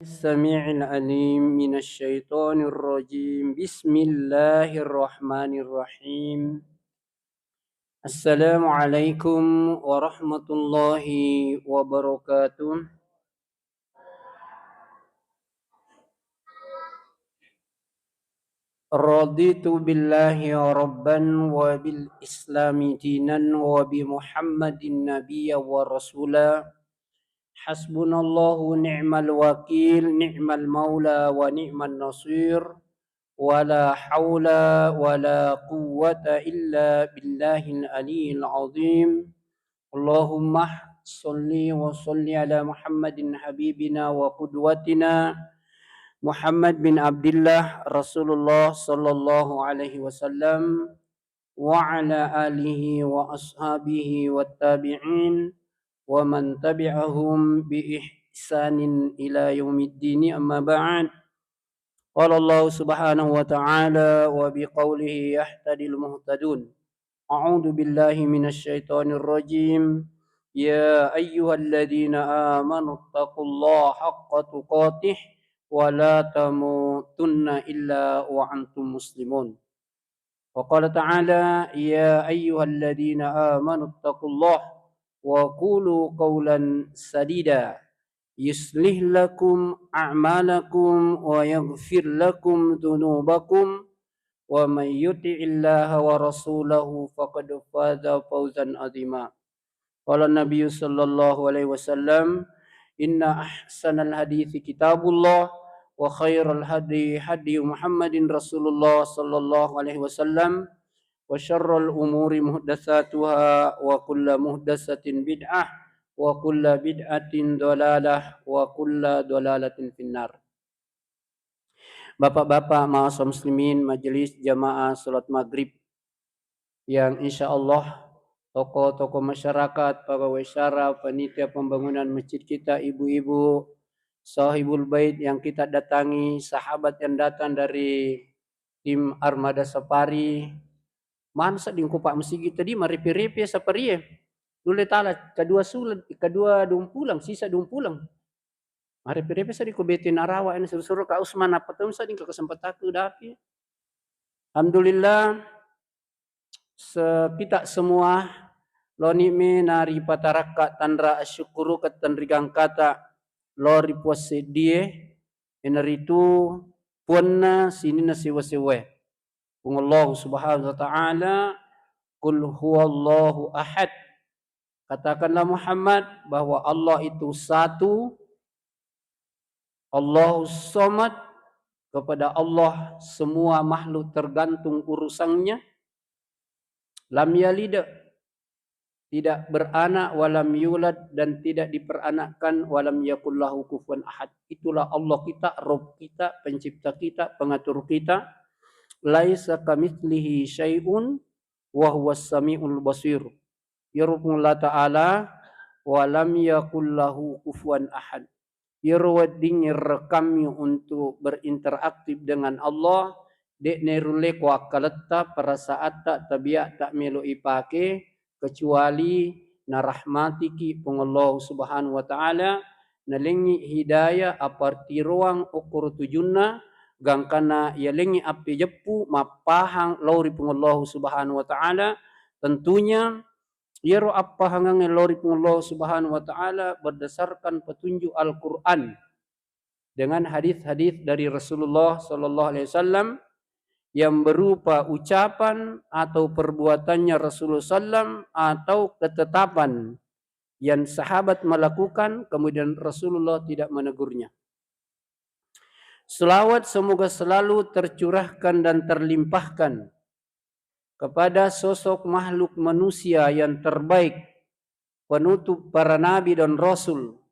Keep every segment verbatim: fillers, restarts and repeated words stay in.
السميع العليم من الشيطان الرجيم. بسم الله الرحمن الرحيم. السلام عليكم ورحمة الله وبركاته. رضيت بالله ربا وبالإسلام دينا وبمحمد نبيا ورسولا. حسبنا الله ونعم الوكيل، نعم المولى ونعم النصير، ولا حول ولا قوة إلا بالله العلي العظيم. اللهم صل وسلم على محمد حبيبنا وقدوتنا محمد بن عبد الله رسول الله صلى الله عليه وسلم وعلى آله وأصحابه والتابعين ومن تبعهم بإحسان إلى يوم الدين، أما بعد. قال الله سبحانه وتعالى: وبقوله يهتدي المهتدون. أعوذ بالله من الشيطان الرجيم. يا أيها الذين آمنوا اتقوا الله حق تقاته ولا تموتن إلا وأنتم مسلمون. وقال تعالى: يا أيها الذين آمنوا اتقوا الله وقولوا قولا سديدا يصلح لكم أعمالكم ويغفر لكم ذنوبكم ومن يطع الله ورسوله فقد فاز فوزا عظيما. قال النبي صلى الله عليه وسلم: إن أحسن الحديث كتاب الله، وخير الهدي هدي محمد رسول الله صلى الله عليه وسلم، وشر الأمور محدثاتها، وكل محدثة بدعة، وكل بدعة ضلالة، وكل ضلالة في النار. Bapak-bapak, ma'asyiral muslimin, majelis jamaah salat maghrib yang insya Allah tokoh-tokoh masyarakat, pegawai syara, panitia pembangunan masjid kita, ibu-ibu, sahibul bait yang kita datangi, sahabat yang datang dari tim Armada Safari, mana sedding ko Pak Masigi tadi marepe-repe saparie. Nulle tala kedua sulat, kedua dumpulang, sisa dumpulang. Marepe-repe sedding ko bete narawa ini suruh-suruh Kak Usman apa tuh sedding ke kesempatan aku dapi. Alhamdulillah, se-, kita semua loni me nari patarakka tanra asyukuru ketenrigang kata lori puas seddie, enaritu puanna sininna sewa-sewae. Pung Allah Subhanahu wa Ta'ala, "Qul huwallahu ahad." Katakanlah Muhammad bahwa Allah itu satu, Allahu Samad, kepada Allah semua makhluk tergantung urusannya. Lam yalid, tidak beranak, walam yulad, dan tidak diperanakkan, walam yakul lahu kufuwan ahad. Itulah Allah kita, Rabb kita, pencipta kita, pengatur kita. Laisa kamitslihi syai'un wa huwas samiul basir. Iyaro Puang Allah Ta'ala, walam yakul lahu kufuwan ahad. Iyaro wedding rekkammi untuk berinteraktif dengan Allah, de' nerulle ko akkaletta, perasaatta, tabiatta melo ipake, kecuali narahmatiki Puang Allah Subhanahu wa Ta'ala, nalengngi hidayah, appartiroang okkoro tujunna, gangkanna yalengngi appejeppu mappahang lao ri Puang Allah Subhanahu wa Ta'ala. Tentunya iyaro appahangangnge lao ri Puang Allah Subhanahu wa Ta'ala berdasarkan petunjuk Al-Quran dengan hadis-hadis dari Rasulullah sallallahu alaihi wasallam yang berupa ucapan atau perbuatannya Rasulullah sallam atau ketetapan yang sahabat melakukan, kemudian Rasulullah tidak menegurnya. Selawat semoga selalu tercurahkan dan terlimpahkan kepada sosok makhluk manusia yang terbaik, penutup para nabi dan rasul,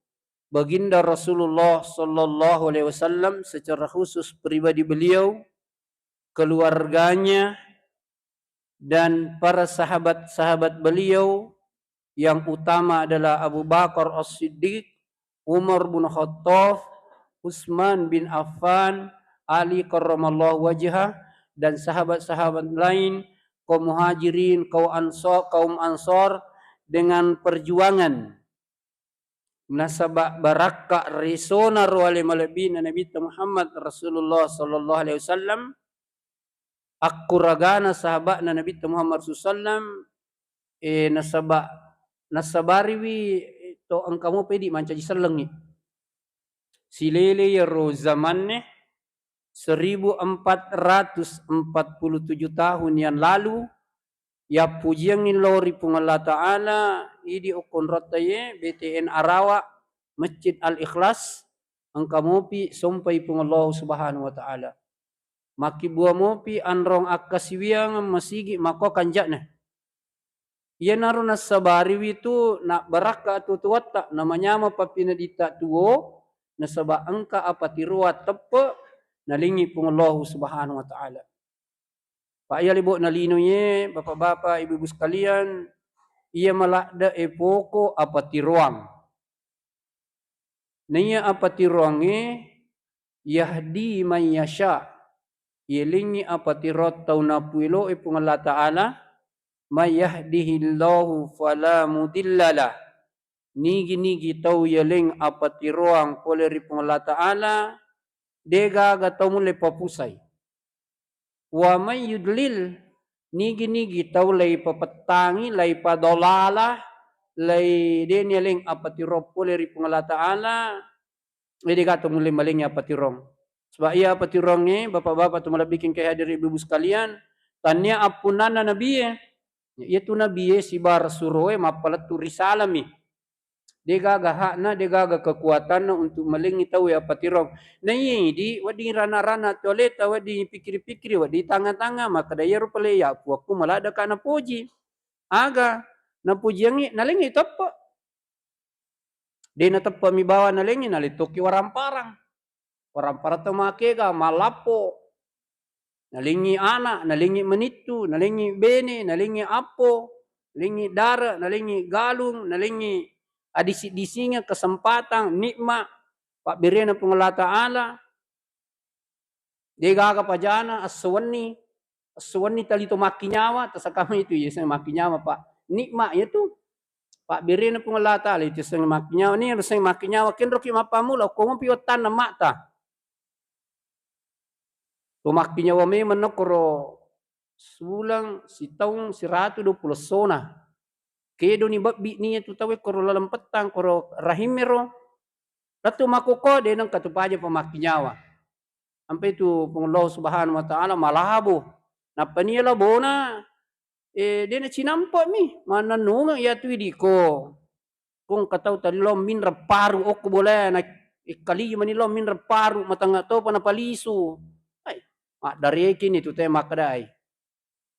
baginda Rasulullah sallallahu alaihi wasallam, secara khusus pribadi beliau, keluarganya, dan para sahabat-sahabat beliau, yang utama adalah Abu Bakar As-Siddiq, Umar bin Khattab, Utsman bin Affan, Ali karramallahu wajhah, dan sahabat-sahabat lain, kaum Muhajirin, kaum Ansar, kaum Ansar, dengan perjuangan Nasaba barakka risona ro ale malebbi'na Nabitta Muhammad Rasulullah sallallahu alaihi wasallam, akkuragana sahaba'na Nabitta Muhammad sallallahu alaihi wasallam, eh, nasaba nasabariwi to engka mopa idi mancaji sellengngi. Silele iyaro zamanne seribu empat ratus empat puluh tujuh tahun yang lalu, yappujiangngi lao ri Puang Allah Ta'ala, idi okkonrotta ye, B T N Arawa, Masjid Al-Ikhlas, engka mopi sompai Puang Allah Subhanahu wa Ta'ala. Makkibua mopi anrong akkasiwiangeng masigi makko kanja'na. Iyanaro nassabariwi tu nabbarakka atuo-tuotta, namanyama pappinaditta tuo, nasaba engka apatiroang teppe nalingi Puang Allah Subhanahu wa Ta'ala. Pa iya lebo'na lino ye, bapak-bapak, ibu-ibu sekalian, iya maladde e poko apatiroang. Naiya apatiroangnge yahdi man yasha, yelengngi apatiroang tau napueloe Puang Allah Ta'ala, may yahdihillahu fala mudillalah. Nigi-nigi tau yaleng apatiroang pole ri Puang Allah Ta'ala, degaga tau mulle papusai. Wa may yudlil, nigi-nigi tau lai papettangi, lai padolala, lai de nialeng apatiroang pole ri Puang Allah Ta'ala, eh, degaga tau mulle malengi apatiroang. Sebab iya apatiroangnge, bapak-bapak tu malebbiking ke hadir ibu-ibu sekalian, tania appunnanna nabie. Iyatu nabie sibar suroe mappalettu risalami. Degaga hakna, degaga kekuatanna untuk malengi tau ya patiroang. Naidi wedding rana-rana tu aleta, wedding pikiri-pikiri, wedding tanga-tanga, makkeda iyaro pale ya puakku maladde ka napoji. Aga napojiangngi, nalengi teppe. De nateppe mi bawang nalengi, nalettoki waramparang. Waramparang to makega, malappo. Nalengi ana, nalengi manittu, nalengi bene, nalengi appo, nalengi dare, nalengi galung, nalengi adisi-disingeng, kesempatan, nikmat, pabberena Puang Allah Ta'ala. Degaga pajana, esso wenni, esso wenni tali to makkinyawa, tasakama itu yaseng makkinyawa, Pak. Nikmat iyatu. Pabberena Puang Allah Ta'ala itu yaseng makkinyawa. Ni yaseng makkinyawa, kenroki mappammula, okko mopi wettanna matta. To makkinyawa memang nokkoro suleng, sitaung, siratu duappulo essona. Kedoni bebbi ni iyatu tauwe koro laleng pettang, koro rahimmero. Lettu makkukko, de nengka tu paja pamakkinyawa. Ampe tu Puang Allah Subhanahu wa Ta'ala malabo. Nappa nia labona, eh, de nacinampe mi, mannennungeng iyatu idiko. Ko engka tau tali lao minreng paru okko bolae, na ikkali mani lao minreng paru, matengnga topa napalisu. Hai, maddareki ni tu te makkedai.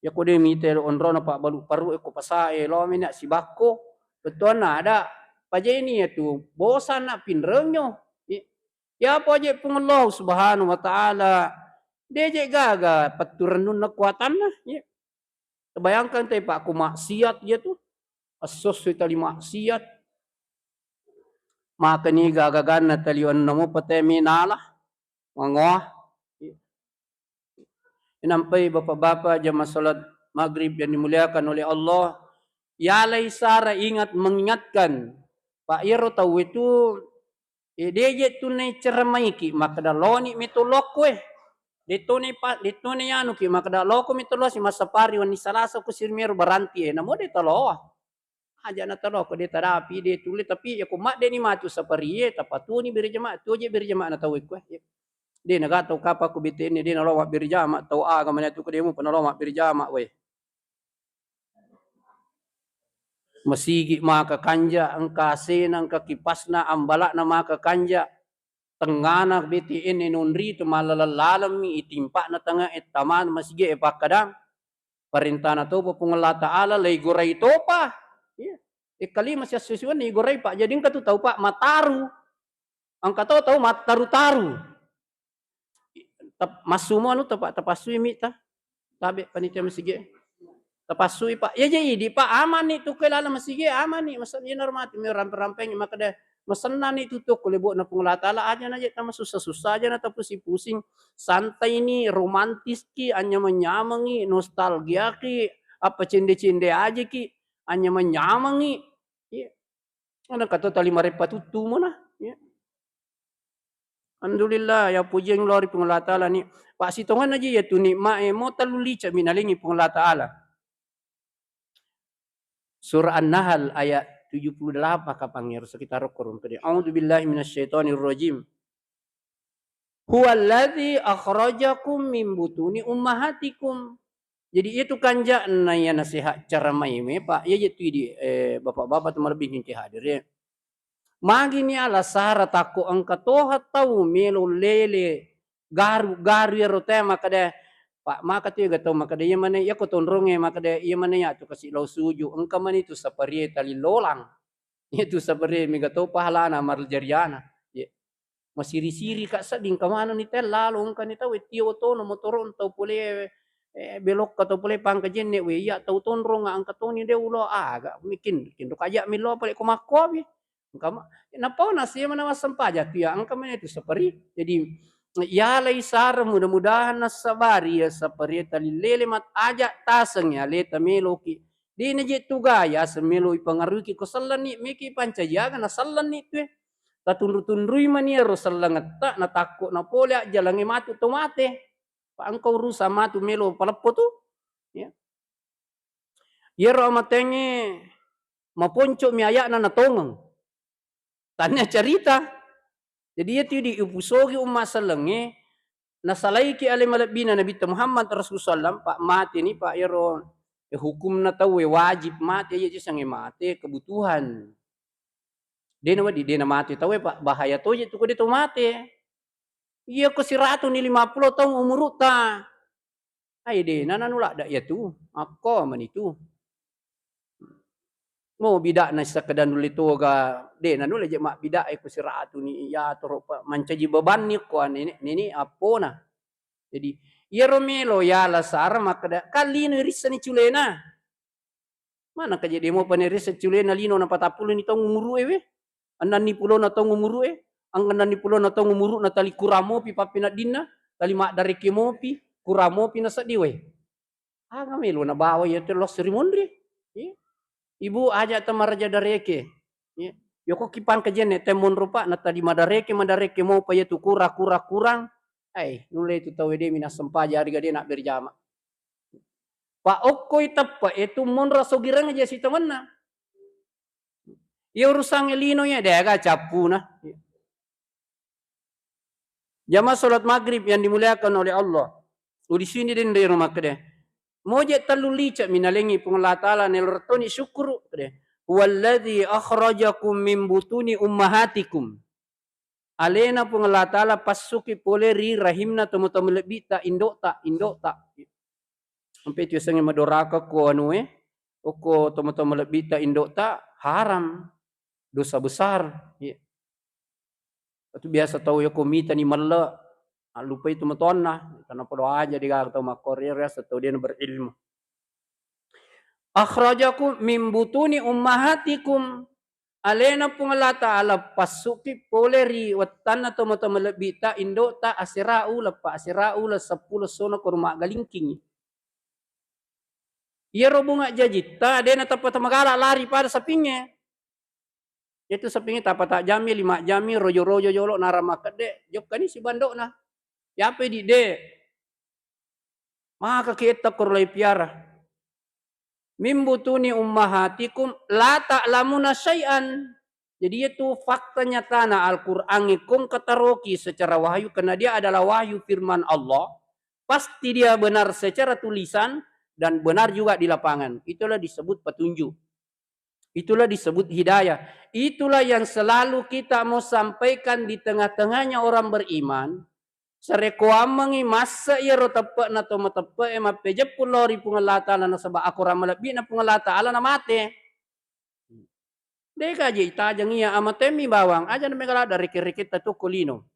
Yako de mite onrona pabbalu paru e ko pasae, lao mena sibakko, bettuanna ada. Pajeni iyatu bosanna pinrengnyo. I-, ya poje Puang Allah Subhanahu wa Ta'ala, deje gaga petturennunna kuatanna. Iya. Bayangkan te, Pak, ku maksiat iyatu. Esso-esso tali maksiat. Makani gaga-gaganna tali onnomo pete minala. Mangoa. Inampai bapak-bapak jamaah salat maghrib yang dimuliakan oleh Allah, yalai sara ingat mengingatkan. Pak, iyaro tau itu, eh, deje tu nai ceramaiki, makkeda loni meto lokko e. Detone pa, detone anuki, makkeda loko meto lo si massapari wenni Salasa ko sirmero baranti e, namo de taloa. Aja na talo ko de tadapi, de tulle, tapi ya ko madde ni matu saparie, tapatuni berjamaah, tu je berjamaah na tau e ko. De naga tau kapa ko B T N, de nalo mabbere jama, tau aga mane tu ko demo penalo mabbere jama we. Masigi maka kanja, engka asena, engka kipasna, ambalakna maka kanja. Tengngana B T N nonri tu mallaleng-lalemmi, itimpakna tengah e, tamana masigi e, pakkadang parentana topa Puang Allah Ta'ala, laigorai topa. Iya. E, kalima siassusiwenni igorai, Pak. Jadi engka tu tau, Pak, mataru. Engka to tau mattaru-taru. Tap-, massumo anu tapa-, tapassui mi ta. Tabe panitia masigi. Tapassui, Pak. Ya je idi, Pak, amani tu ke laleng masigi, amani. Masa ina mati mi rampe-rampeng makkeda masennani tu to ko lebo'na Puang Allah Ta'ala, aja na je tamasussa-sussa, aja na tapusing-pusing. Santai ni, romantis ki, anyameng-nyamengi, nostalgia ki, apa cende-cende aja ki, anyameng-nyamengi. Iya. Ana kato tali mareppa tuttu mona. Ya. Alhamdulillah, ya pujiang lao ri Puang Allah Ta'ala ni. Pak sitongan aja ya tu nikmat e mo tellu lica mi nalengi Puang Allah Ta'ala. Surah An-Nahl ayat tujuh puluh delapan kapang ya sekitar korong kede. A'udzu billahi minasyaitonir rajim. Huwallazi akhrajakum min butuni ummahatikum. Jadi itu kanja'na ya nasihat cara mai me, Pak. Ya, ya tu di, eh, bapak-bapak tu malebbi ki hadir ya. Magi ni ala sara takko engka toha tau melo lele garu-garu ero te makkeda, Pak, maka tu ga tau makkeda iya mana iya ko tonronge makkeda iya mana ya tu kasi lao suju engka mani tu saparie tali lolang. Iya tu saparie mega to pahalana marjariana. Ya. Masiri-siri ka sedding ka maneng ni tella lo engka ni tau tio tono motoro tau pole, eh, belokka tau pole pangka jenne we iya tau tonrong engka toni de ulo aga mikin kinro kaja milo pale ko makkobi. Engka ma-, napau nasi mana massempajang tu ya engka mana tu sapari. Jadi yalai sara mudah-mudahan nasabari ya sapari tali lele mat aja taseng ya leta meloki. Dena je tu gaya semelo ipangaruki ko sellenni meki pancaji aga na sellenni tu. Tatunru-tunrui mani ero sellengetta na takko na pole ajjalange matu to mate. Pa engka urusan matu melo paleppo tu. Ya. Iyaro amatengnge maponco'mi aya'na natongeng. Tania carita. Jadi iya tu di upusogi umma sellengnge nasalaiki ale malebbina Nabitta Muhammad Rasul sallam, Pak, mate ni, Pak, iyaro, eh, hukumna tauwe wajib mate, iya jisangnge mate kebutuhan. Dena wadi, dena mate tauwe, Pak, bahaya toje tu kode to mate. Iya ko siratu ni lima puluh taung umuru'ta. Ai de na nanu ladda iya tu. Akko mani tu. Mo bida'na sekedar nulle toga de na nulle je mabbida e ko siratu ni iya toro pa mancaji beban ni ko nene nene appona. Jadi iyaro melo yala sara makkeda kan lino irissani culena. Manengka je de mopa nerisseng culena lino napatappuloni taung umuru'e we? Ennanni pulona taung umuru'e? Ennanni pulona taung umuru'na tali kurang mopi pappeneddinna, tali maddareke mopi, kurang mopi nasedding we. Aga melo nabawa iya tu losso ri monri? Iya. Ibu aja ta maraja dareke. Iya. Yoko kipang kejenne te monro pa na tali madareke, madareke mopa iya tu kura, kura, kurang. Ai, nulle tu tau de mi nassempajang riga de nabbere jama. Pa okkoi teppe e tu monro sogireng je sitongenna. Iya urusangnge lino iya de aga cappuna. Jamaah salat maghrib yang dimuliakan oleh Allah. Udisini den de rumah kede. Moje tellu lica minalengi Puang Allah Ta'ala nelo rettoni syukuru kede. Huwallazi akhrajakum min butuni ummahatikum. Alena Puang Allah Ta'ala passuki pole ri rahimna tomatoa malebbi'ta, indo'ta, indo'ta. Ampe tu yasengnge madoraka ko anu e, okko tomatoa malebbi'ta, indo'ta, haram, dosa besar. Iya. Itu biasa tau yoko mitani melle, allupai tomatoanna, karena podo aja de gaga tau makkoro, iya riaseng tau de na berilmu. Akhrajakum min butuni ummahatikum. Alena Puang Allah Ta'ala passuki pole ri wettanna tomatoa malebbi'ta, indo'ta, asera'u, leppa asera'u, lesseppulo essona ko rumah galingking. Iyaro bunga jajitta, de na tappa tamagala lari pada sapingnge. Itu sapingnge tappa ta jammi, lima jammi, rojo-rojo jolo, nara makkedde, jokkani sibando'na. Yape di de. Maka ki etta koro lai piara. Min butuni ummahatikum la ta'lamuna syai'an. Jadi itu fakta nyatana Al-Quran e kong kataroki secara wahyu karena dia adalah wahyu firman Allah. Pasti dia benar secara tulisan dan benar juga di lapangan. Itulah disebut petunjuk. Itulah disebut hidayah. Itulah yang selalu kita mau sampaikan di tengah-tengahnya orang beriman. Sarekkoammengngi massa iyaro teppe'na to mateppe'e mappejeppu lao ri Puang Allah Ta'ala nasaba akorang malebbi'na Puang Allah Ta'ala namate. Deka je itajeng iya amatemmi bawang, aja na mega ladda reke-reketta tu ko lino.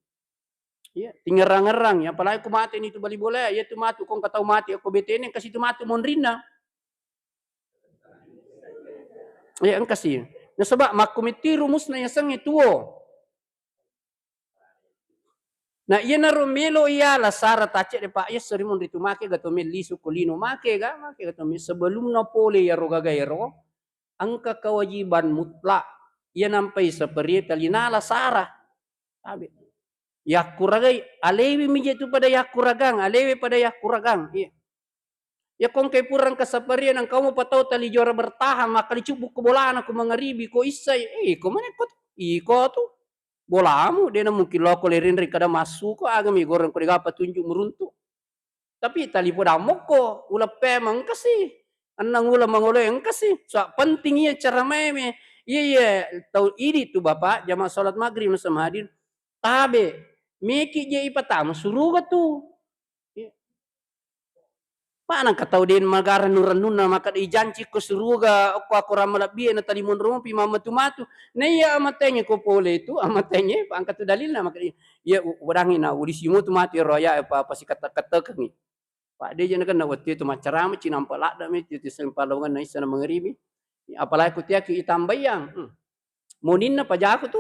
Iya, tingerang-ngerang, apalagi ku mate ni tu bali bola, iya tu matu kong katau mate ko betene kasi tu matu monrinna. Iya, engka si. Nasaba makkumitti rumusna yasengnge tuo. Nah, iyanaro melo iyala sara tacce de Pak, iya seri monri tu make ga to mel lisu ko lino make ga, make ga to mel sebelumna pole iyaro gaga ero engka kewajiban mutlak Iya nampai saparie talinala sara. Tabe. Yakkuragai, alewe mi je tu pada yakkuragang, alewe pada yakkuragang. Iya. Ya kongke purang kasaparie nang kau mupatau tali juara bertahan, makkali cubbu ko bolana ko mangaribi ko issai. Eh, iko mana ko tu? Iko tu. Bolamu, dena mungkin loko lerinring kada massu ko, aga mi goreng ko dega patunjuk meruntu. Tapi tali podamokko, uleng pemeng engkasi. Enneng uleng mangolo engkasi. Soal penting iya cara maeme. Iya, iya, tau idi tu Bapak, jamaah salat maghrib sama hadir. Tabe, meki je ipatama suruga tu. Iya. Maneng ka tau den magara nu-, rennunna maka ijanci ko suruga, okko akorang malebbi na tali monro mopi mamatu-matu. Naiya amatenge ko pole tu, amatenge pa engka tu dalilna maka iya, u-, udangi na ulisi mutu mati ero ya pa, pasiketta-kettekengi. Pak de je nakenna wettu itu maccarama cinampa ladda mi tu, tu sempalawangan na isa na mangeribi. Apalagi ku tiaki itambayang. Hmm. Moninna pajaku tu.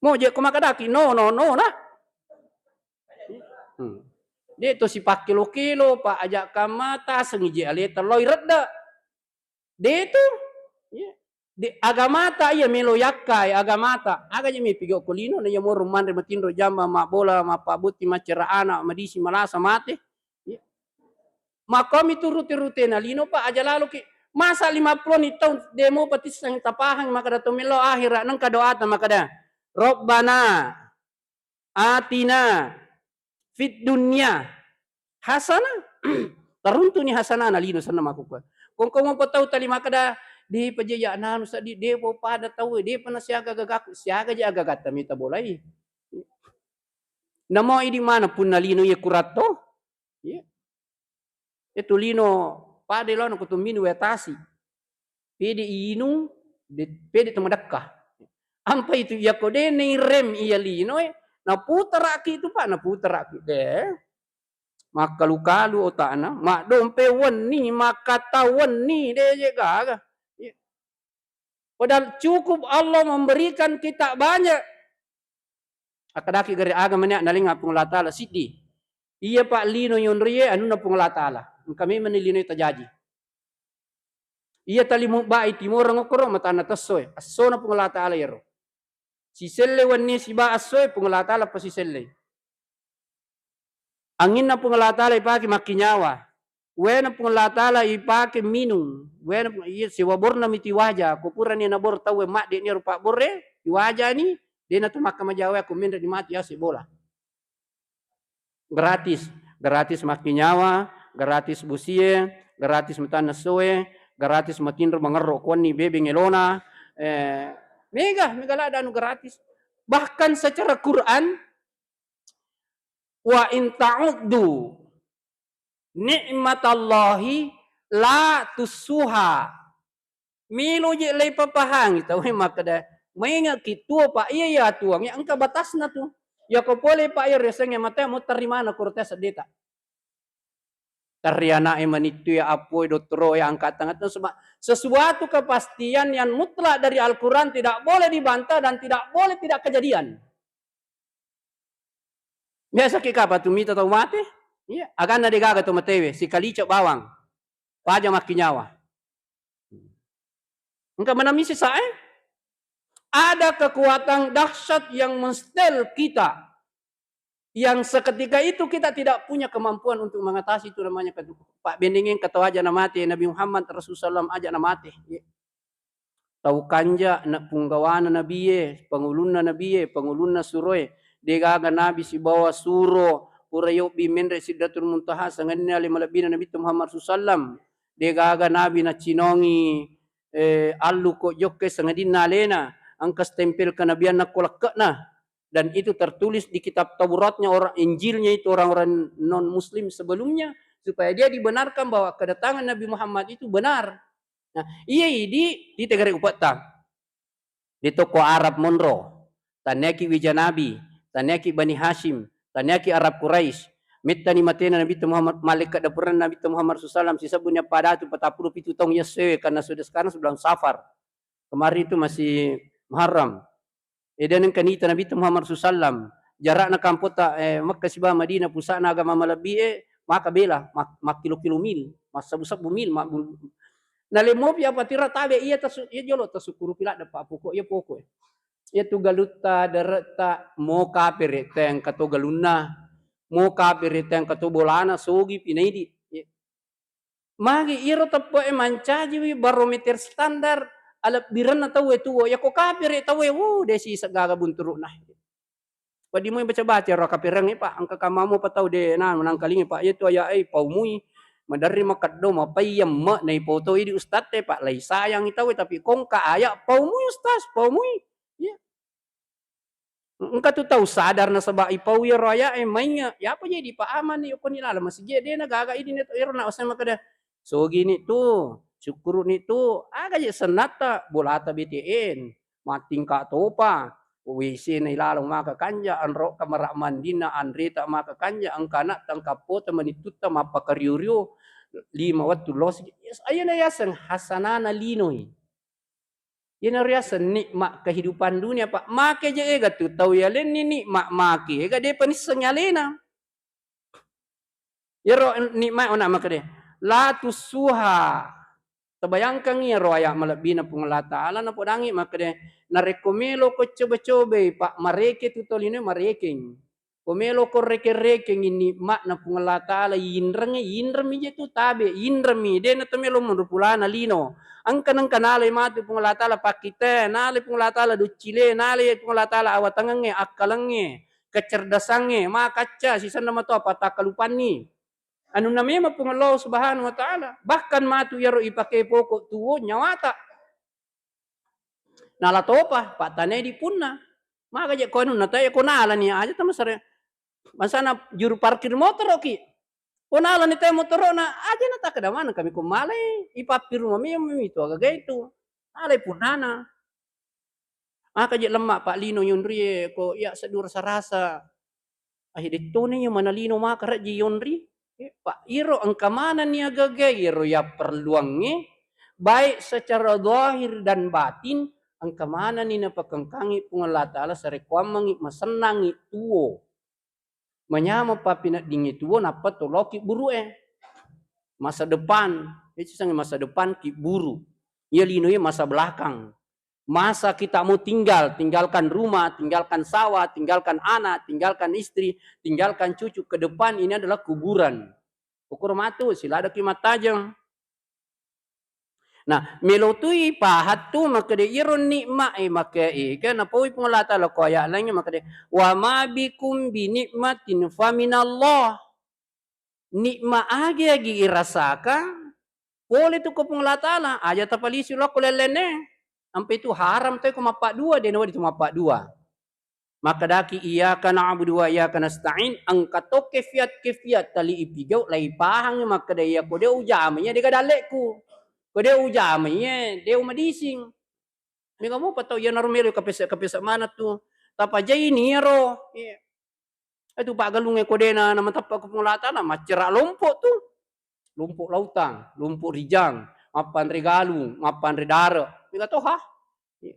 Mo je ko makadaki no, no, no na. Hmm. De to sipakkelo-kelo, Pak, aja kamma taseng je aleta loi redda. De tu. Iya. De agamata iya melo yakkai agamata. Aga je mi pigo ko lino na iya morong manre matinro jamba mabbola mappabutti maccera anak madisi malasa mate. Iya. Makkomi tu rute-rutena lino, Pak, aja laloki. Masa lima puluh ni taung demo patisseng tapahang makada to melo akhirat nengka doata makada, "Rabbana atina fid dunya hasana." Taruntuni hasanana lino senna makkukua. Kongko mo patau tali makada, "De paja ya nanu sadi, de po pada tau, de pana siaga gagaku, siaga ja agagatta mita bolai." Namo idi mana punna lino iya kuratto? Iya. Itu lino pada laona ko tu minung wae tasi. Pede inung, de-, pede to madekka. Ampa itu iya ko de nei rem iya lino e, naputaraki tu, Pak, naputaraki. De. Makkalu-kalu otakna, maddompe wenni, makkata wenni, de je gaga. Iya. Padahal cukup Allah memberikan kita banyak. Akkadaki gare aga mania nalenga Puang Allah Taala siddi. Iya, Pak, lino yonrie anunna Puang Allah Taala. Engka memang ni lino tajaji. Iya tali mubbai timoreng okkoro matanna tessoe. Assona Puang Allah Taala yero. Siselle wenni siba assoe Puang Allah Taala pasisellei. Anginna Puang Allah Taala ipake makkinyawa. Wena Puang Allah Taala ipake minung. Wena Puang, iya, siwaborna miti waja. Ko purani nabor tauwe madde ni rupa borre, iwajani, dena tu makkamajawa ko menre di mati ase bola. Gratis, gratis makkinyawa, gratis bosie, gratis matanna soe, gratis matinro mangerro kuanni bebeng elona. Eh, mega, mega ladda anu gratis. Bahkan secara Quran, "Wa in ta'uddu ni'matallahi la tuhsuha." Melo je leipapahangi tau e makkeda, "Maingaki tuo, Pak, iya, iya atuang, iya engka batasna tu. Iya ko pole, Pak, iya riasengnge mate, muterri mana koro te seddeta." Terri ana'e manittu ya, appoi dottoro ya, angkat tangan, sebab sesuatu kepastian yang mutlak dari Al-Quran tidak boleh dibantah dan tidak boleh tidak kejadian. Biasa ki kapa tu mita tau mate? Iya, aganna de gaga to matewe, sikalica bawang. Paja makkinyawa. Engka manami sisa, eh? Ada kekuatan dahsyat yang mensetel kita. Yang seketika itu kita tidak punya kemampuan untuk mengatasi itu namanya kedu-, Pak Bendengen kata aja na mate, Nabi Muhammad Rasul sallam aja na mate. Iya. Tau kanja na punggawana nabie, pangulunna nabie, pangulunna suroe. De gaga nabi sibawa suro, pura yobbi menre Sidratul Muntaha, sangenna ale malebbina Nabitta Muhammad sallam. De gaga nabi nacinongi, eh, allu ko jokke sangadinna alena, engka stempel kenabianna ko lekke'na. Dan itu tertulis di kitab Tauratnya, orang, Injilnya itu orang-orang non muslim sebelumnya, supaya dia dibenarkan bahwa kedatangan Nabi Muhammad itu benar. Nah, iya idi di tegare upetta. Di toko Arab monro, taniaki wija nabi, taniaki Bani Hashim, taniaki Arab Quraisy. Mettani matena Nabi Muhammad, malaikat dapurna Nabi Muhammad sallallahu alaihi wasallam, sisebbunya pada tu patappulo pitu taung yassewe karena sudah sekarang sebulan Safar. Kemarin itu masih Muharram. Ede nengka nita Nabi Muhammad sallam. Jarakna kampota, eh, Makkah siba Madinah, pusakna agama malebbi, eh, maka bela, mak-, makkilo-kilo mil, massebbu-sebbu mil, mak-, Naleng mopi apa tiro tabe iya tasu-, iya jolo tasukkurupi ladde pa poko iya poko. Iya tu galutta, deretta, mo kapere teng kato galunna. Mo kapere teng kato bolana sogi pinaidi. Iya. Magi iyaro teppe'e mancajiwi barometer standar alebbirenna tauwe tuwo. Yako kapere tauwe, wuh, de siseng gaga bunturu'na. Wedding moi baca-baca ro kaperengnge, Pak. Engka kamamo pa tau de nanu nangkalingi, Pak. Iya tu aya'e paumui, maderri makeddo, mapaiyemme, naipoto idi ustadte, Pak. Laisayangi tauwe, tapi kongka aya paumui, Ustaz, paumui. Iya. Engka tu tau sadar nasaba ipau iyaro aya'e, mainge, yapa jadi paamanni okoni laleng masigi, de na gaga idi na to ero na oseng makkeda, "Sogini tu, syukuru'ni tu, aga je sennatta, bolata B T N, mattingka topa, W C na ilaleng maka kanja, anro kamara mandinna, anreta maka kanja, engka anatta, engka appota, manittutta mappakario-rio, lima wettu losi." Yes, ayana yaseng hasanana linoi. Iyana riaseng nikmat kehidupan dunia, Pak. Make je ega tu tau yalenni nikmat make ega depa nisseng alena. Iyaro nikmat ona makkeda, "La tussuha." Tabayangkangngi iyaro ayat malebbina Puang Allah Ta'ala napodangngi makkeda, "Narekko meloko coba-cobai, Pak, mareke tu tolino marekeng." Ko meloko reke-rekengngi nikmatna Puang Allah Ta'ala, yinrengngi, yinremmi je tu tabe, yinremmi, de na to melo menurut pulana lino. Engka nengka nalai matu Puang Allah Ta'ala pakkite, nalai Puang Allah Ta'ala doccile, nalai Puang Allah Ta'ala awatangengnge, akkalengnge, kecerdasangnge, makacca, sisenna mato apa takkalupanni. Anunna memang Puang Allah Subhanahu wa Ta'ala. Bahkan matu iyaro ipake poko tuwo nyawata. Nala topa, pattanai di punna. Maka je ko anunna tae ko nalani aja tamasare. Masana juru parkir motoroki. Ko nalani tae motoro'na, aja na takkeda maneng kami ko malai, ipappiru mami, mami tu agaga itu. Nalai punnana. Maka je lemma Pak lino yonrie ko iya seddu rasa-rasa. Ai, dettona iya manalino maka rejji yonri. Eh, Pak, iro engka manenni agaga iro yapperluangnge, baik secara zahir dan batin, engka manenni napakengkangi Puang Allah Ta'ala sarekkoammengi masennangi tuwo. Manyameng pappineddingngi tuwo nappa toloki buru'e. Masa depan, itu sangi masa depan ki buru. Iya lino iya masa belakang. Masa kita mau tinggal, tinggalkan rumah, tinggalkan sawah, tinggalkan anak, tinggalkan istri, tinggalkan cucu, ke depan ini adalah kuburan. Ukur matu, siladaki mattajeng. Nah, melo tui pahat tu makkeda iyaro nikmat e makkeda e, kan napaui Puang Allah Ta'ala ko ayat lainnya makkeda, "Wa ma bikum bi nikmatin faminallah." Nikmat agi-agi irasakang, pole tu ko Puang Allah Ta'ala, aja tapalisi lokko lellenne. Ampe tu haram to ko mappaddua, de nawedding tu mappaddua. Makkedaki, "Iyyaka na'budu wa iyyaka nasta'in," engka to kefiat-kefiat tali ipigau, lai pahangi makkeda, "Iya ko de ujama iya de ga dalle'ku. Ko de ujama iya de umadising." Mega mopa tau iyanaro melo kapesa-kapesa maneng tu. Tapajaini iyaro. Iya. Itu paggalungnge ko dena namateppa ko Puang Allah Ta'ala, maccera lompo tu. Lompo lautang, lompo rijang, mappanre galung, mappanre dare. Mega toha. Iya.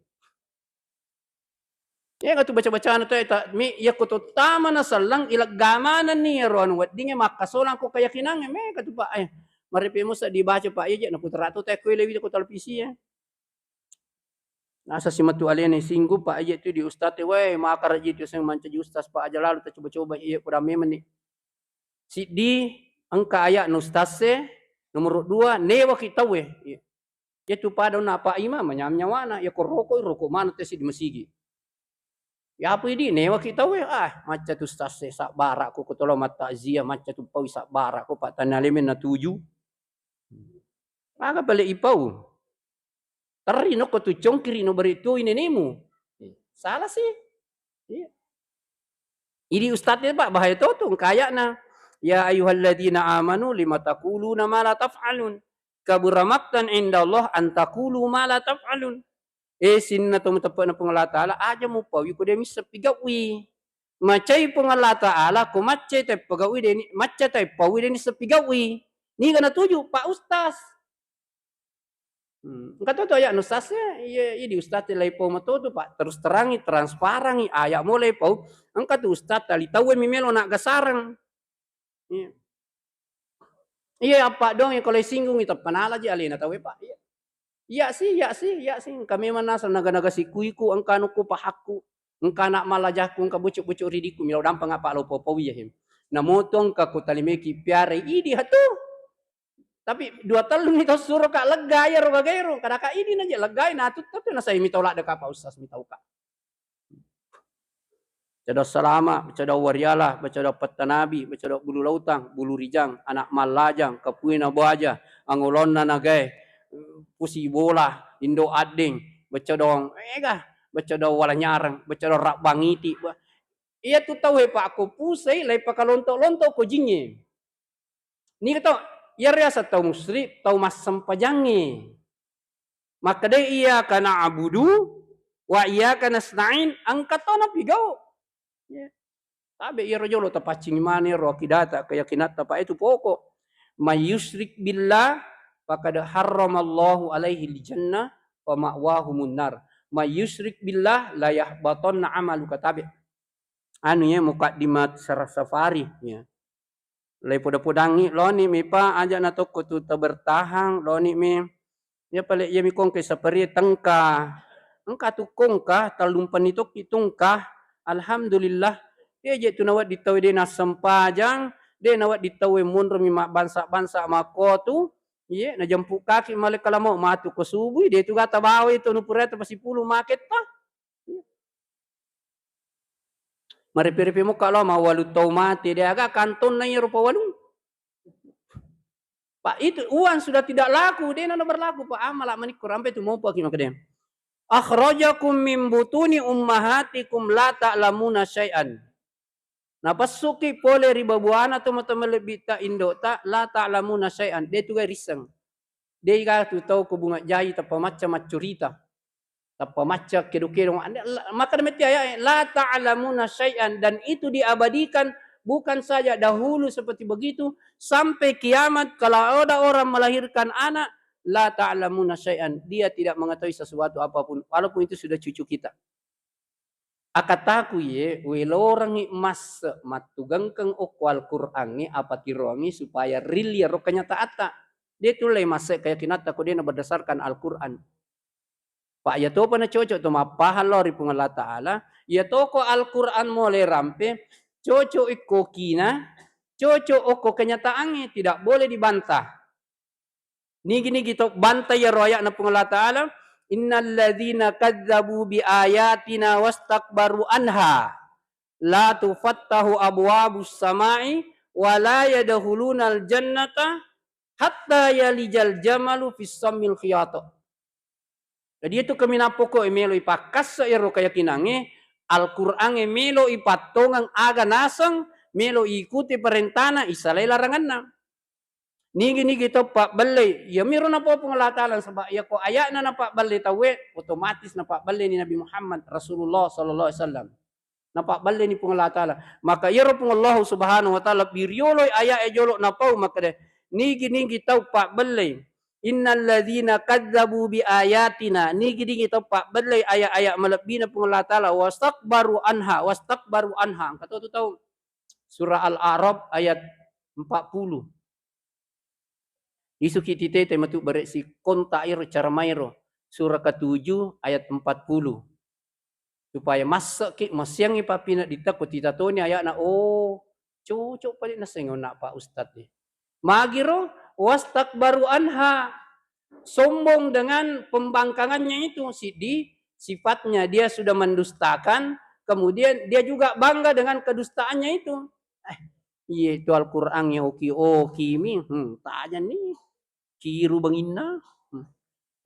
Iya tu baca-bacana tu, eh, ta-, mi, iya ko to tama na sellang, ilegga manenni iyaro anu weddingnge makkasolang ko keyakinangnge, mega tu, Pak, eh. Marepe musa dibaca, Pak, iya je, na putra tu te ko lewi ko televisi, ya. Nasa si matu alena singgung, Pak, iya tu di ustaz e, weh, makara ji tu seng mancaji ustaz, Pak, aja lalu ta coba-coba, iya, kurang memang ni. Siddi, engka ayat na ustaz e, nomor dua, newaki tauwe. Iya. Iya tu pada na Pak Imam, manyam nyawana, iya ko rokok, rokok mana te si di masigi. Ya apa idi, newaki tauwe, ah, macca tu ustaz e, sabbara ko, ko tolo mattakziah, macca tu paui sabbara ko, Pak, tanya lemen na tuju. Aga pale ipau. Terri no ko tu congkiri no bari tuo inenemu. Eh, salah sih. Iya. Idi ustaz e, Pak, bahaya to tu engka ayatna. "Ya ayyuhalladzina amanu lima taquluna ma la taf'alun. Kabura maqtan indallah an taqulu ma la taf'alun." Eh, sinna to muteppe'na Puang Allah Ta'ala, aja mupaui ko de misseng pigau'i. Macai Puang Allah Ta'ala, ko maccai tappegau'i deni, macca tappau'i deni sepigau'i. Niga natuju, Pak Ustaz. Hmm. Engka to tu ayat ustaz e, iya, iya di ustaz e lai pau matotu, Pak. Terus terangi, transparangi, ayat mulai pau. Engka tu ustaz tali tauwe mi melo na gasarang. Iya. Iya, apa doang ya kalau singgung itu penala aja alena tahu ya, Pak. Iya. Iya sih, iya sih, iya sih. Engka memang naseng naga-naga sikuiku, engka anukku pahakku, engka anak malajaku, engka bucu-bucu ridikku, milo dampang apa lo popo iya hem. Namoto engka ku talimeki piara idi hatu. Tapi dua tellu ni tau suro ka lega ya ro gagairo, kada ka idi naja legai na tu tapi nasai mitau ladde ka Pak Ustaz mitau ka. Baca doa salama, baca doa warialah, baca doa pettanabi, baca doa bulu lautang, bulu rijang, anak mallajang, kapuina boaja, angolonna nagae, pusi bola, indo addeng, baca doa ega, baca doa wala nyarang, baca doa rabbang iti. Ba-, iya tu tau he Pak ko pusai, lai pakalonto-lonto ko jingnge. Niga tau, iya riaseng tau musyrik, tau massempajangnge. Makkedai, "Iyyaka na'budu wa iyyaka nasta'in," engka to napigau. Ya. Tabe iyaro jolo tapaccingi mani ro akidata, keyakinatta, Pak, itu pokok. "May yusyrik billah faqad harramallahu alaihi jannah wa ma'wahu munnar. May yusyrik billah la yahbatanna amaluka." Tabe. Anu ya, mukaddimat Sarah Safari ya. Lei poda-podangngi loni mi, Pak, aja na tokko tu tabertahang loni mi. Ya pale iya mi kongke sapari tengka. Engka tu kongka, tallumpanni tokki tungka. Alhamdulillah. Iya je tu nawedding tau de nassempajang, de nawedding tau monro mi mabbangsa-bangsa makko tu. Iye, najempu kaki male kalamau matu ko subui, de tu gata bawai tu nupurata pasipulu maketta. Marepe-repe mokka lao mawwalu tau mate, de aga kantonna iyaro pawalung. Pak, itu uang sudah tidak laku, de nana berlaku, Pak. Amala manikko rampe tu mopo aki makkede. "Akhrajakum min butuni ummahatikum la ta'lamuna syai'an." Napessuki pole ri babuana tomatoa malebbitta indota, la ta'lamuna syai'an, de tu ga risseng. De ga tu tau ko bunga jai tappa macca maccurita. Tappa macca kedo-kedo. Ande-, la-, maka demikian ayat, "La ta'lamuna syai'an," dan itu diabadikan bukan saja dahulu seperti begitu, sampai kiamat kalau ada orang melahirkan anak, "La ta'lamuna syai'an," dia tidak mengetahui sesuatu apapun, walaupun itu sudah cucu kita. Akataku ye, welorengngi masse mattugengkeng okko Al-Qur'angnge apatiroangngi supaya real iyaro kenyataatta. De tulle masse keyakinatta ko dena berdasarkan Al-Qur'an. Pak, iya topa na cocok to mappahang lao ri Puang Allah Ta'ala, iya toko Al-Qur'an mole rampe, cocok ikko kina, cocok okko kenyataangnge, tidak boleh dibantah. Nigi-nigi to banta iyaro aya'na Puang Allah Ta'ala, "Innalladzina kadzdzabu bi ayatina wastakbaru anha, la tufattahu abwabus sama'i wa la yadkhulunal jannata hatta yalijal jamalu fis sammil khiyat." Jadi itu kaminang pokok e melo ipakkassa iyaro keyakinangnge, Al-Qur'angnge melo ipattongeng aga naseng, melo ikuti parentana, isalai laranganna. Nigi-nigi tau pabbellei, iyamiro napau Puang Allah Ta'ala, nasaba iyako aya'na napabbellei tauwe, otomatis napabbelleni Nabi Muhammad Rasulullah sallallahu alaihi wasallam. Napabbelleni Puang Allah Ta'ala. Maka iyaro Puang Allah Subhanahu wa Ta'ala birioloi aya'e jolo napau makkeda, nigi-nigi tau pabbellei, "Innalladzina kadzdzabu bi ayatina," nigi-nigi tau pabbellei aya-aya malebbina Puang Allah Ta'ala, "wastakbaru anha," wastakbaru anha. Engka to tu tau. Surah Al-A'raf ayat empat puluh. Isuki titete matu barek si kontak iro cara mairo. Surah ketujuh ayat empat puluh. Supaya massekki, massiangngi papina ditakko titatoni ayakna, oh, cocok pale naseng onna Pak Ustadz ni. Magiro, wastakbaru anha, sombong dengan pembangkangannya itu, siddi sifatnya dia sudah mendustakan, kemudian dia juga bangga dengan kedustaannya itu. Eh, iya itu Al-Qur'an ya oki-oki mi, hmm, tajang ni, kiru banginna. Hmm.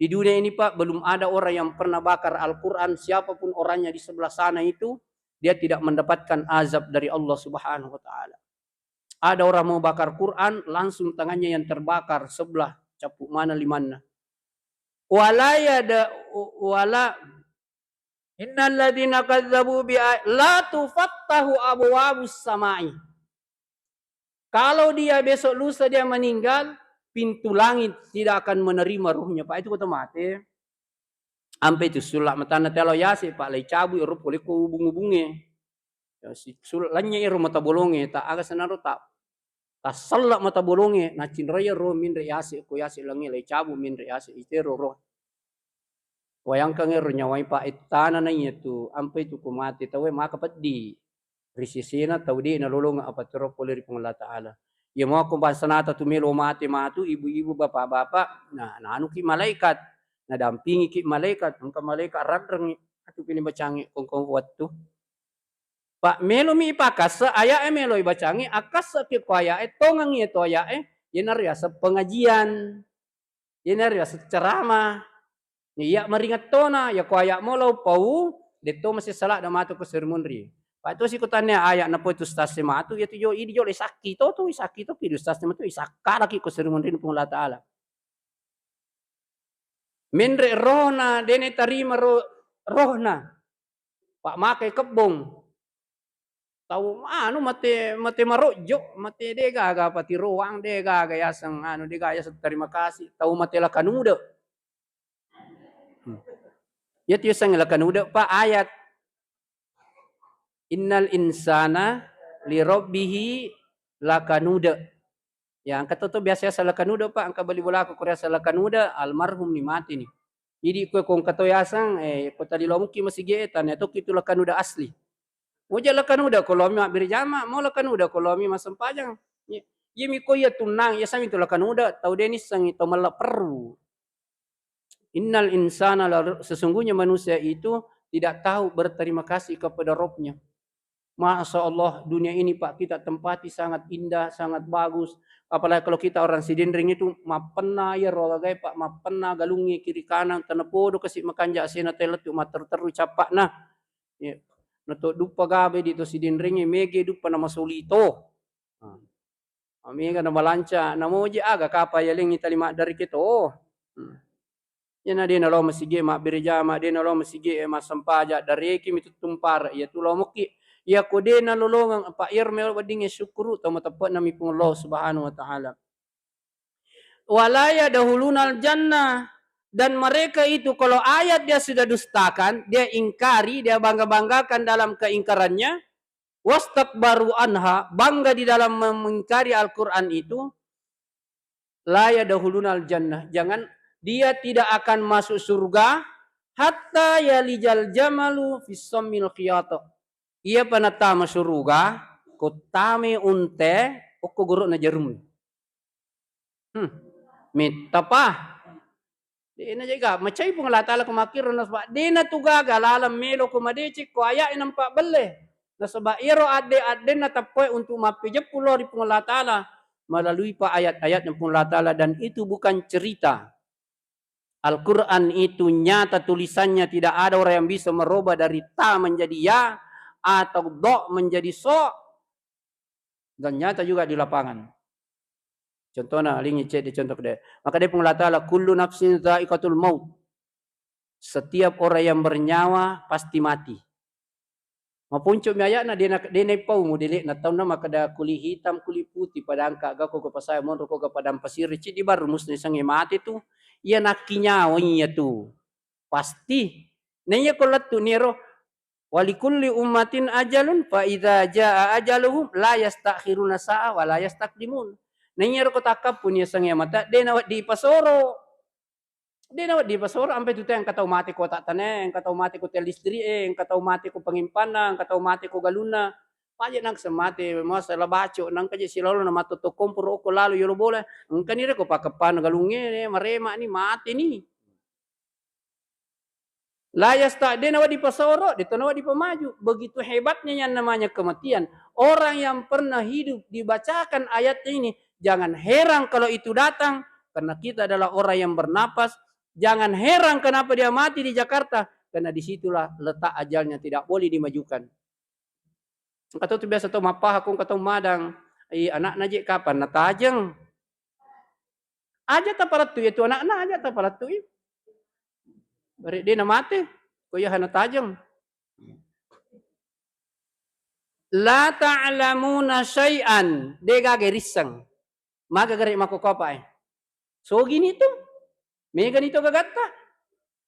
Di dunia ini, Pak, belum ada orang yang pernah bakar Al-Qur'an, siapapun orangnya di sebelah sana itu, dia tidak mendapatkan azab dari Allah Subhanahu wa Ta'ala. Ada orang mau bakar Quran, langsung tangannya yang terbakar sebelah, cappu mana limanna. Wala yada, wala, innalladzina kadzdzabu bi a-, la tufattahu abwabus samai. Kalau dia besok lusa dia meninggal, pintu langit tidak akan menerima ruhnya. Pak, itu kota mate. Ampe itu sulak matanna telo yase, Pak, lai cabui ero pole ko ubung-ubunge. Ya, si-, sul-, lanye ero mata bolonge, ta aga senaro ta. Tassella mata bolongnge, nacinrai ro minre yase, ko yase langnge lai cabu minre yase, itero ro. Wayangkang ero nyawai pa ettana na iya tu, ampai tu ko mate tauwe maka peddi. Ri sesena tau de nalolongeng apa tero pole ri Puang Allah Ta'ala. Iya mo ko bangsanata tu melo mate matu, ibu-ibu, bapak-bapak, na, nanuki malaikat, nadampingiki malaikat, engka malaikat ranrengngi, atu pini bacangi kongkong wettu. Pa melomi ipakassa aya'e melo ibacangi, akkassa ki ko aya'e, tongengi to aya'e, yenaro yaseng pengajian. Yenaro yaseng ceramah. Iya maringettona, ya ko aya' mo lao pau, detto mase sala'na matu ko Sri Munri. Pa to sikutanne aya' napoi tu ustaz e matu, ya tu jo, idi jo le sakki to tu, sakki to ki ustaz e matu, isakkalaki ko Sri Munri Puang Allah Ta'ala. Menre rohna, dene tarima ro-, rohna. Pa makai kebbong. Tau anu mate, mate marojjo, mate de gaga patiroang, de gaga yaseng anu, de gaga yaseng terima kasih. Tau mate lakanude. Hmm. Iya tu yaseng lakanude pa ayat. Innal insana li rabbihi lakanude. Ya, engka to, to biasa-biasa lakanude, Pak, engka bali bolaku ko riaseng lakanude, almarhum ni, mati ni. Idi kue ko engka to yaseng, eh, ko tadi lomuki masigi e, tania to ki tu lakanude asli. Moja lakanude ko lomi mabbere jama, mo lakanude ko lomi massempajang. Iya, iya mi ko iya tunnang, iya sami tu lakanude, tau de nissengi tau mella perru. Innal insana la, sesungguhnya manusia itu tidak tahu berterima kasih kepada Robnya. Masya Allah, dunia ini, Pak, kita tempati sangat indah, sangat bagus. Apalagi kalau kita orang Sidenreng itu, mappenna iya ro agae, Pak, mappenna galungnge kiri kanan, tanapodo kasi makanja asena tau lettu matteru-teru cappa'na. Ya. Nato duppa gabe di to Sidenreng, mege duppa nama solito. Ah. Mega na malanca, namoji aga kapa yalengngi tali maddareke to. Hmm. Iyana de nalo masigi e mabbere jama, de nalo masigi e massempaja, dareki mi tuttumpara, iya tu lomoki. Iya ko de nalolongeng, apa iyaro melo weddingnge syukuru, tau mateppe'na mi Puang Allah Subhanahu wa Ta'ala. Wala yadkhulunal jannah, dan mereka itu kalau ayat dia sudah dustakan, dia ingkari, dia bangga-banggakan dalam keingkarannya, wastakbaru anha, bangga di dalam mengingkari Al-Quran itu, la yadkhulunal jannah, jangan, dia tidak akan masuk surga hatta yalijal jamalu fis sammil khiyat. Iya pa natama suruga, ko tame unte okko goro'na jarum. Hmm. Mittapa. De'na jaga, macai Puang Allah Ta'ala ko makkiro, nasaba de'na tu gaga laleng melo ko madeceng ko aya'e nampa belle. Nasaba iyaro adde-addenna tappoe untuk mappejeppu lao ri Puang Allah Ta'ala melalui pa ayat-ayatnya Puang Allah Ta'ala, dan itu bukan cerita. Al-Quran itu nyata tulisannya, tidak ada orang yang bisa merubah dari ta menjadi ya atau do menjadi so. Dan nyata juga di lapangan. Contohna, lingi cedde contoh kedai. Maka dia Puang Allah Ta'ala, "Kullu nafsin dha'iqatul maut." Setiap orang yang bernyawa pasti mati. Maponco mi ayatna, dena, dena pau modele'na taunna makkeda kulit hitam, kulit putih, pada engka ga ko ke pasai, monro ko ke padang pasir, ceddi baru musni sange mati tu. Iya nakki nyawa iya tu. Pasti. Naiya ko lettu niro, "Walikulli ummatin ajalun, fa idza jaa ajaluhum, la yastakhiruna sa'a, wa la yastaqdimun." Naiya ro ko takkappu ni sange mata, de nawedding pasoro. De nawedding pasoro, ampe tu te engka tau mate ko tattane, engka tau mate ko tiang listrik e, engka tau mate ko pangimpanna, engka tau mate ko galunna. Paje nang semate, masa la baco, nang kaje silolo na matto to komporo ko lalo yolo bola. Engka ni re ko pakeppan galunge, marema ni, mate ni. La yasta, de nawedding pasoro, de to nawedding pamaju. Begitu hebatnya yang namanya kematian. Orang yang pernah hidup dibacakan ayat ini, jangan heran kalau itu datang, karena kita adalah orang yang bernapas. Jangan heran kenapa dia mati di Jakarta, karena disitulah letak ajalnya, tidak boleh dimajukan. Engka to tu biasa to mappaha ko engka to madang, "I, anakna je kapan natajeng?" Aja tapalettu iya tu anakna, aja tapalettu i. Bare de namate, ko iya natajeng. La ta'lamuna syai'an, de gaga risseng. Maga gare makkokkopa e. Sogini tu. Megani to gagatta.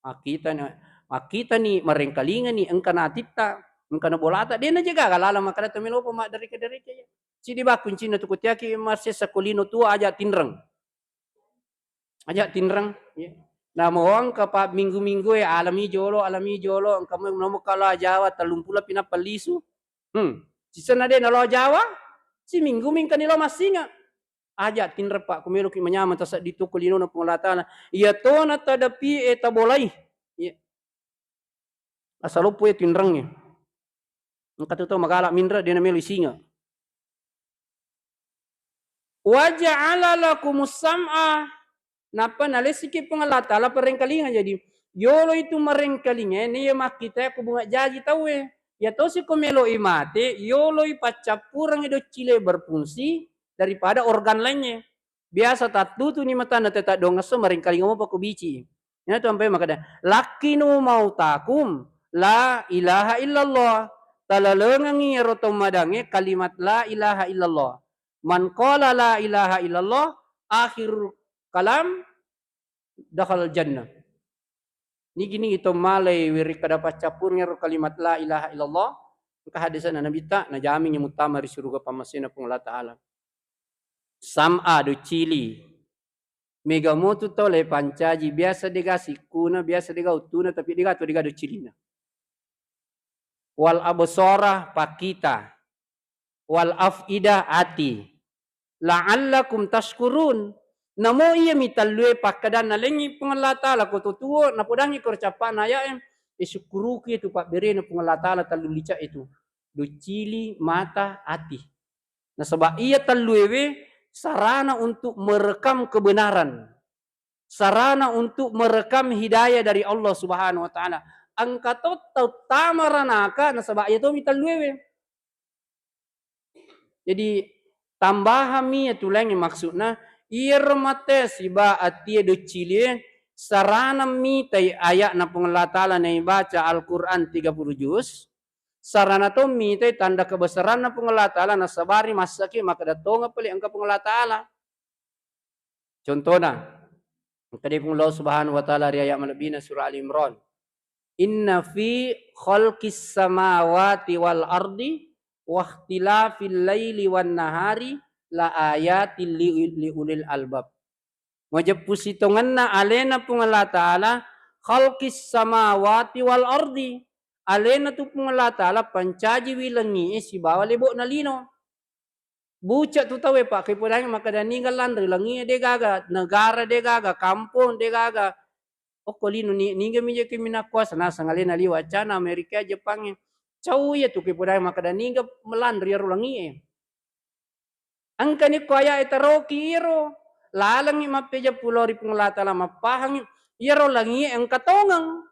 Makkitani, makkitani, marengkalingani, engka natitta, engka nabolata, de najaga laleng makkeda to melopa maddareke-dareke ya. Cidi bakku cinna tu kutiaki marsessa ko lino tua aja tinreng. Aja tinreng. Iya. Nah, mau engka pa minggu-minggu e alami jolo, alami jolo, engka mo nomo kala Jawa tellung pulo pinappa lisu. Hmm. Sisenna de nalo Jawa, si minggu mingka nilo massinga. Aja tinreng, Pak, ku meloki manyameng tasedding tu ko linona Puang Allah Taala. Iya tona tadapi e tabolai. Iya. Asa loppo e tinrengnge. Engka tu tau magala minreng de namelo isinga. Wa ja'ala lakumus sam'a, nappa nalessiki Puang Allah Taala parengkalinga. Jadi, yolo itu marengkalinga, ini ya makkita ko bunga jaji tauwe. Ya tosi ko melo i mate, yolo i paccappurengngi doccile berfungsi daripada organ lainnya. Biasa tattutuni matanna tetta dongesso marengkalinga mopa ko bici. Ina tu ampai makkeda, "Lakkinu mautakum la ilaha illallah." Talalengengngi ero to madangnge kalimat la ilaha illallah. "Man qala la ilaha illallah akhir kalam dakhalal jannah." Nigi-nigi to malai wiri kada paccappureng ero kalimat la ilaha illallah, engka hadisna Nabitta, najamingngi muttama ri suruga pammasena Puang Allah Taala. Sam'a doccili. Mega motu tau le pancaji, biasa dega sikkuna, biasa dega uttuna, tapi dega to dega doccilina. Wal absara pakkita, wal afida ati, la'allakum tashkurun. Namo iya mitallue pakkadanna lengngi Puang Allah Taala ko to tuo, napodangngi ko cappana aya'e, e sukkuruki tu pabberena Puang Allah Taala tellu lica itu. Doccili, mata, ati. Nasaba iya telluewe sarana untuk merekam kebenaran, sarana untuk merekam hidayah dari Allah Subhanahu wa Ta'ala. Engka to tau tama ranaka nasaba iya tomi telluewe. Jadi tambahammi iya tulengnge, maksudna iyaro mate siba atie doccilie sarana mitai aya'na Puang Allah Taala naibaca Al-Quran tiga puluh juz, sarana to mitai tanda kebesaranna Puang Allah Taala nasabari massaki makkeda tongeng pale engka Puang Allah Taala. Contona, engka de Puang Allah Subhanahu wa Ta'ala ri ayat malebbina surah Ali Imran, "Inna fi khalqis samawati wal ardi wakhtilafil laili wan nahari la ayatil li, li ulil albab." Majeppu sitongenna alena Puang Allah Taala, khalqis samawati wal ardi. Alena tu Puang Allah Taala pancajiwi langi'e sibawa lebo'na lino. Buca tu tauwe, Pak, kepodangi makkeda niga lanri langi'e de gaga, negara de gaga, kampong de gaga. Okko lino ni, niga mije ke minakkuasa nasang alena liwa cana Amerika, Jepangnge. Cau iya tu kepodangi makkeda niga melanri ero langi'e. Engkani ko aya'e taroki iro, lalengngi mappejeppu lao ri Puang Allah Taala, mappahangngi iyaro langi'e engka tongeng.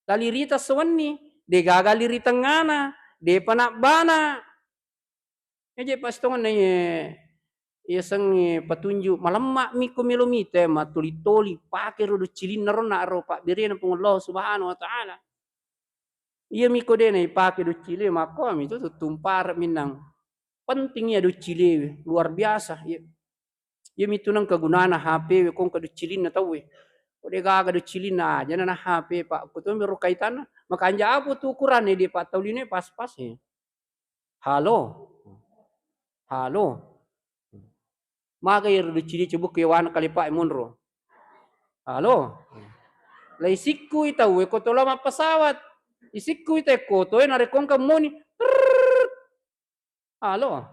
Lalirita sewenni, de gaga liri tengngana, depa nabbana. Eje pastongenna ye, yasengnge patunju, malemma mi ko melo mite, matoli-toli, pake ro doccilinna ro na ro pabberena Puang Allah Subhanahu wa Ta'ala. Iya mi ko de na ipake doccili, makko mi tu tumpara minnang. Penting iya doccili, luar biasa. Iya. Iya mi tu nengka gunana H P we, ko engka doccilinna tauwe. Ko de gaga doccilinna aja na H P, Pak. Ko to mi ro kaitanna, makanja apa tu ukuranna de, Pak, tau lino pas-pas e. Halo. Halo. Maga iyaro doccili cebuk yawana kalepa e monro. Halo. Lai sikkui tauwe ko to lao mappasawat. Isikkui te ko to e narekko engka moni. Trrrr. Halo.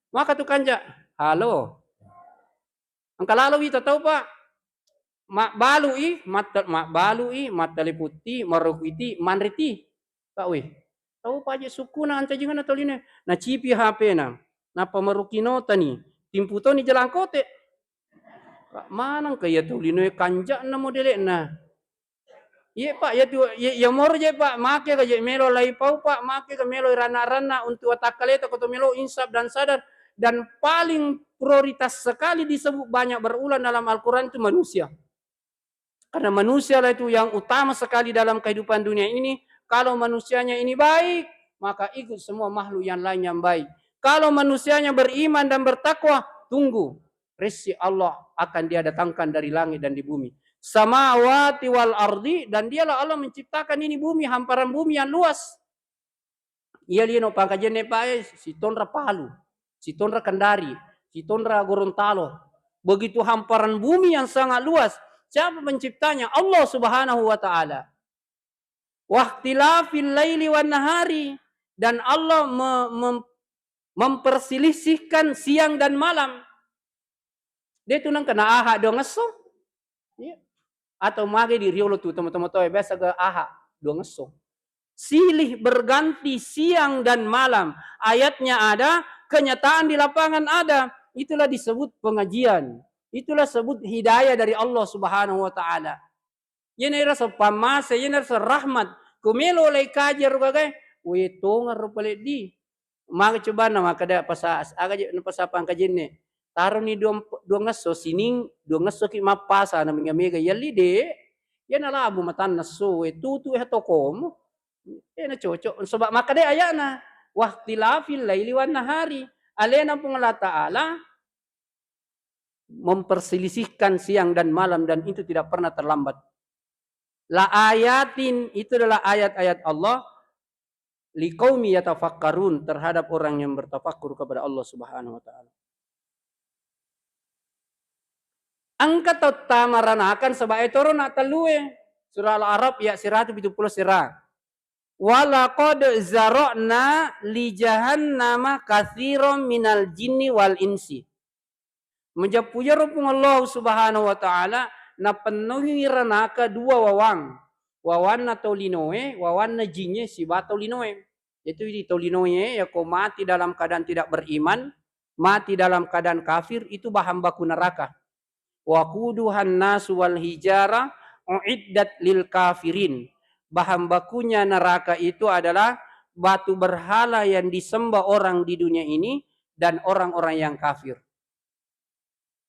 Maka tu kanja. Halo. Engka lalo wita tau, Pak. Mabbalu'i, matta-, mabbalu'i, mattaleputti, marokuiti, manreti. Pak we. Tau paje sukkuna ancajingenna tolino. Nacipi H P-na. Nappa marukino tani. Timpu toni jalangkote. Pak, maneng ka iya tolino e kanja'na modele'na. Iye, Pak, iya tu, iye, iya moro je, Pak, make ga je melo lai pau, Pak, make ga melo ranna-ranna untuk watakkaleta ko to melo insaf dan sadar, dan paling prioritas sekali disebut banyak berulang dalam Al-Quran itu manusia. Karena manusia lah itu yang utama sekali dalam kehidupan dunia ini. Kalau manusianya ini baik, maka ikut semua makhluk yang lain yang baik. Kalau manusianya beriman dan bertakwa, tunggu, rezeki Allah akan Dia datangkan dari langit dan di bumi. Samawati wal ardi, dan Dialah Allah menciptakan ini bumi, hamparan bumi yang luas. Iya lino pangkajenne pae, sitonra Palu, sitonra Kendari, sitonra Gorontalo. Begitu hamparan bumi yang sangat luas. Siapa penciptanya? Allah Subhanahu wa Ta'ala. Wahtilafil laili wan nahari, dan Allah me-, mem-, memperselisihkan siang dan malam. De tu nengka na aha dua ngesso. Iya. Atau mage di riolo tu teman-teman toa biasa ga aha dua ngesso. Silih berganti siang dan malam. Ayatnya ada, kenyataan di lapangan ada. Itulah disebut pengajian. Itulah sebut hidayah dari Allah Subhanahu wa Ta'ala. Iyana ero pammase, iyana ero rahmat. Ko melo lai kaji ero gagae, we tongeng ro paleddi. Maga cobanna makkeda pasa-, aga je napasa pangkajenne. Taroni dua, dua ngesso sining, dua ngesso ki mappasa na mega-mega yalli de. Iyana labu matanna esso we tutu e tokomu. E na cocok. Sebab makkeda ayana, wahtilafil laili wan nahari. Alena Puang Allah Ta'ala memperselisihkan siang dan malam dan itu tidak pernah terlambat. La ayatin, itu adalah ayat-ayat Allah, liqaumi yatafakkarun, terhadap orang yang bertafakur kepada Allah Subhanahu wa Ta'ala. Engka tau tamaranakan sebae toro na tellue. Surah Al-Araf ya siratu pitu pulo sira. Walaqad zara'na li jahannama katsiran minal jinni wal insi. Majeppu iyaro Puang Allah Subhanahu wa Ta'ala napennuhi ranaka dua wawang. Wawanna tau linoe, wawanna jingnge siba tau linoe. Itu di tau linoe, yako mati dalam keadaan tidak beriman, mati dalam keadaan kafir, itu bahan baku neraka. Waquduhan nasu wal hijara uiddat lil kafirin. Bahan bakunya neraka itu adalah batu berhala yang disembah orang di dunia ini dan orang-orang yang kafir.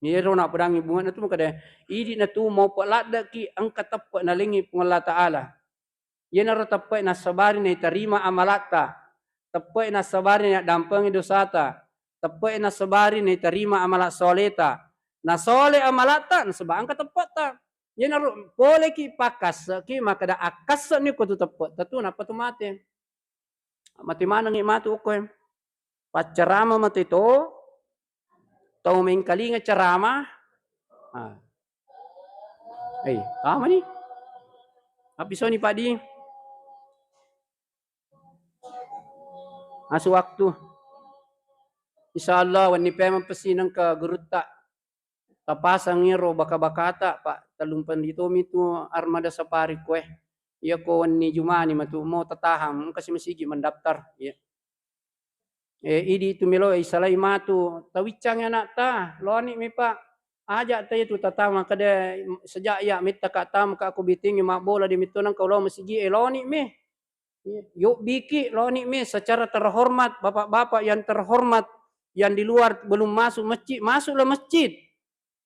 Iyaro napedangi bunga natu makada, idi natu mau peladdaki engka teppe nalengi Puang Allah Ta'ala. Iyanaro teppe'e nassabari naitarima amalatta, teppe'e nassabari naddampengi dosata, teppe'e nassabari naitarima amala soleta. Nasole amalatta, nasaba engka teppe'ta. Iyanaro poleki pakkasse'ki makkeda akkasse'ni ko tu teppe'ta tu, nappa tu mate. Mate manengngi matu okkoe. Paccarama mate to, tau mengkalinga carama. Ah. Eh, paham ni? Apisoni padi? Asu waktu. Insya Allah, wenni pemeng pesi nengka gurutta. Tapasang iyaro baka-bakata, Pak, tellung penditomi tu armada safari koe. Iyako wenni Jumani matu, mau tatahang, engka si masigi mendaftar. Iya. Eh, idi tu melo isalai matu, tawiccangi anakta, loni mi, Pak. Aja ta itu tatama kada sejak iya metta ka tama ka ko bitingi mabbola di mittonang kau lao masigi, eh, loni mi. Iya. Yobbiki loni mi secara terhormat, bapak-bapak yang terhormat yang di luar belum masuk masjid, masuklah masjid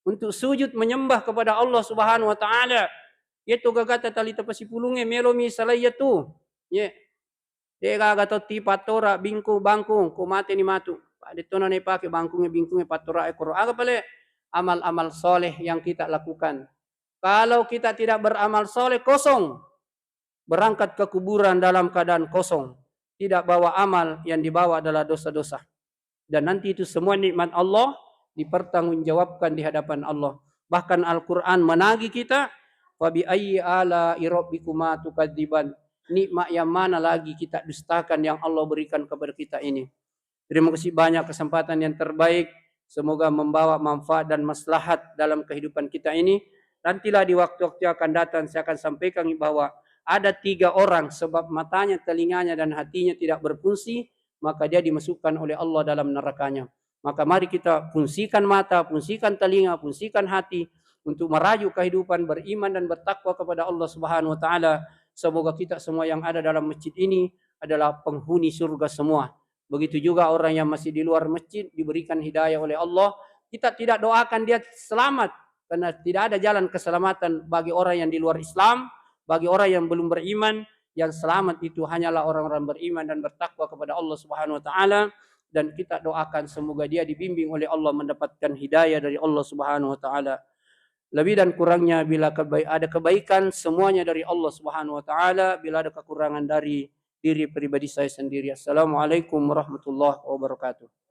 untuk sujud menyembah kepada Allah Subhanahu wa Ta'ala. Iyatu gagata tali tapasipulungnge melo mi salai iyatu. Ye. De gaga tau ti pattora bingkung bangkung ko mate ni matu. Pak, de tona naipake bangkungnge bingkungnge pattora e koro. Aga pale amal-amal soleh yang kita lakukan. Kalau kita tidak beramal soleh, kosong. Berangkat ke kuburan dalam keadaan kosong, tidak bawa amal, yang dibawa adalah dosa-dosa. Dan nanti itu semua nikmat Allah dipertanggungjawabkan di hadapan Allah. Bahkan Al-Quran menagih kita, "Fabi ayyi ala'i rabbikuma tukadziban?" Nikmat yang mana lagi kita dustakan yang Allah berikan kepada kita ini? Terima kasih banyak kesempatan yang terbaik. Semoga membawa manfaat dan maslahat dalam kehidupan kita ini. Nantilah di waktu-waktu yang akan datang saya akan sampaikan bahwa ada tiga orang sebab matanya, telinganya, dan hatinya tidak berfungsi, maka dia dimasukkan oleh Allah dalam nerakanya. Maka mari kita fungsikan mata, fungsikan telinga, fungsikan hati untuk merayu kehidupan beriman dan bertakwa kepada Allah Subhanahu wa Ta'ala. Semoga kita semua yang ada dalam masjid ini adalah penghuni surga semua. Begitu juga orang yang masih di luar masjid diberikan hidayah oleh Allah. Kita tidak doakan dia selamat, karena tidak ada jalan keselamatan bagi orang yang di luar Islam, bagi orang yang belum beriman. Yang selamat itu hanyalah orang-orang beriman dan bertakwa kepada Allah Subhanahu wa Ta'ala. Dan kita doakan semoga dia dibimbing oleh Allah mendapatkan hidayah dari Allah Subhanahu wa Ta'ala. Lebih dan kurangnya bila kebaik-, ada kebaikan, semuanya dari Allah Subhanahu wa Ta'ala. Bila ada kekurangan dari diri pribadi saya sendiri. Assalamualaikum warahmatullahi wabarakatuh.